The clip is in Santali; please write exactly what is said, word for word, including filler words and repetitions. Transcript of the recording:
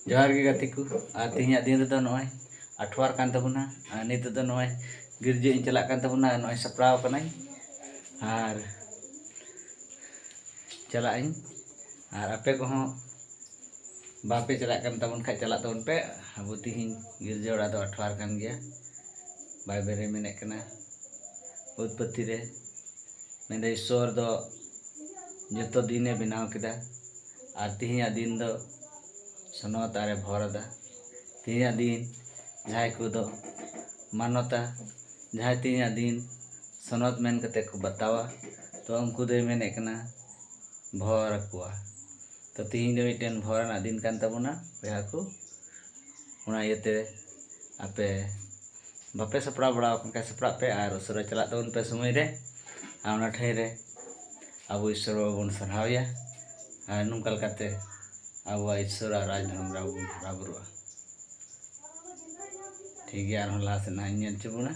ᱡᱚᱦᱟᱨ ᱜᱮ ᱜᱟᱛᱮ ᱠᱚ᱾ ᱟᱨ ᱛᱮᱦᱮᱧᱟᱜ ᱫᱤᱱ ᱨᱮᱫᱚ ᱱᱚᱜᱼᱚᱭ ᱟᱴᱷᱣᱟᱨ ᱠᱟᱱ ᱛᱟᱵᱚᱱᱟ᱾ ᱟᱨ ᱱᱤᱛᱚᱜ ᱫᱚ ᱱᱚᱜᱼᱚᱭ ᱜᱤᱨᱡᱟᱹ ᱤᱧ ᱪᱟᱞᱟᱜ ᱠᱟᱱ ᱛᱟᱵᱚᱱᱟ᱾ ᱟᱨ ᱱᱚᱜᱼᱚᱭ ᱥᱟᱯᱲᱟᱣ ᱠᱟᱱᱟᱹᱧ ᱟᱨ ᱪᱟᱞᱟᱜ ᱟᱹᱧ᱾ ᱟᱨ ᱟᱯᱮ ᱠᱚᱦᱚᱸ ᱵᱟᱯᱮ ᱪᱟᱞᱟᱜ ᱠᱟᱱ ᱛᱟᱵᱚᱱ ᱠᱷᱟᱡ, ᱪᱟᱞᱟᱜ ᱛᱟᱵᱚᱱ ᱯᱮ᱾ ᱟᱵᱚ ᱛᱮᱦᱮᱧ ᱜᱤᱨᱡᱟᱹ ᱚᱲᱟᱜ ᱫᱚ ᱟᱴᱷᱣᱟᱨ ᱠᱟᱱ ᱜᱮᱭᱟ᱾ ᱵᱟᱭᱵᱮᱞ ᱨᱮ ᱢᱮᱱᱮᱫ ᱠᱟᱱᱟ, ᱩᱛᱯᱚᱛᱛᱤ ᱨᱮ ᱢᱮᱱᱫᱟ, ᱤᱥᱥᱚᱨ ᱫᱚ ᱡᱚᱛᱚ ᱫᱤᱱᱮ ᱵᱮᱱᱟᱣ ᱠᱮᱫᱟ᱾ ᱟᱨ ᱛᱮᱦᱮᱧᱟᱜ ᱫᱤᱱ ᱫᱚ ᱥᱚᱱᱚᱛ ᱟᱨᱮ ᱵᱷᱚᱨ ᱟᱫᱟ᱾ ᱛᱮᱦᱮᱧᱟᱜ ᱫᱤᱱ ᱡᱟᱦᱟᱸᱭ ᱠᱚᱫᱚ ᱢᱟᱱᱚᱛᱟ, ᱡᱟᱦᱟᱸᱭ ᱛᱮᱦᱮᱧᱟᱜ ᱫᱤᱱ ᱥᱚᱱᱚᱛ ᱢᱮᱱ ᱠᱟᱛᱮ ᱠᱚ ᱵᱟᱛᱟᱣᱟ, ᱛᱚ ᱩᱱᱠᱩ ᱫᱚᱭ ᱢᱮᱱᱮᱫ ᱠᱟᱱᱟ ᱵᱷᱚᱨ ᱟᱠᱚᱣᱟ᱾ ᱛᱚ ᱛᱮᱦᱮᱧ ᱫᱚ ᱢᱤᱫᱴᱮᱱ ᱵᱷᱚᱨ ᱟᱱᱟᱜ ᱫᱤᱱ ᱠᱟᱱ ᱛᱟᱵᱚᱱᱟ ᱵᱚᱭᱦᱟ ᱠᱚ᱾ ᱚᱱᱟ ᱤᱭᱟᱹᱛᱮ ᱟᱯᱮ ᱵᱟᱯᱮ ᱥᱟᱯᱲᱟᱣ ᱵᱟᱲᱟ ᱟᱠᱟᱱ ᱠᱷᱟᱱ ᱥᱟᱯᱲᱟᱜ ᱯᱮ ᱟᱨ ᱩᱥᱟᱹᱨᱟ ᱪᱟᱞᱟᱜ ᱛᱟᱵᱚᱱ ᱯᱮ ᱥᱚᱢᱚᱭ ᱨᱮ᱾ ᱟᱨ ᱚᱱᱟ ᱴᱷᱟᱹᱭ ᱨᱮ ᱟᱵᱚ ᱤᱥᱥᱚᱨ ᱵᱟᱵᱟ ᱵᱚᱱ ᱥᱟᱨᱦᱟᱣᱮᱭᱟ᱾ ᱟᱨ ᱱᱚᱝᱠᱟ ᱞᱮᱠᱟᱛᱮ ᱟᱵᱚᱣᱟᱜ ᱤᱥᱥᱚᱨ ᱟᱨ ᱨᱟᱡᱽ ᱫᱷᱚᱨᱚᱢ ᱨᱮ ᱟᱵᱚ ᱵᱚᱱ ᱦᱟᱨᱟ ᱵᱩᱨᱩᱜᱼᱟ᱾ ᱴᱷᱤᱠ ᱜᱮᱭᱟ, ᱟᱨᱦᱚᱸ ᱞᱟᱦᱟ ᱥᱮᱫ ᱱᱟᱦᱟᱜ ᱤᱧ ᱧᱮᱞ ᱦᱚᱪᱚ ᱵᱚᱱᱟ᱾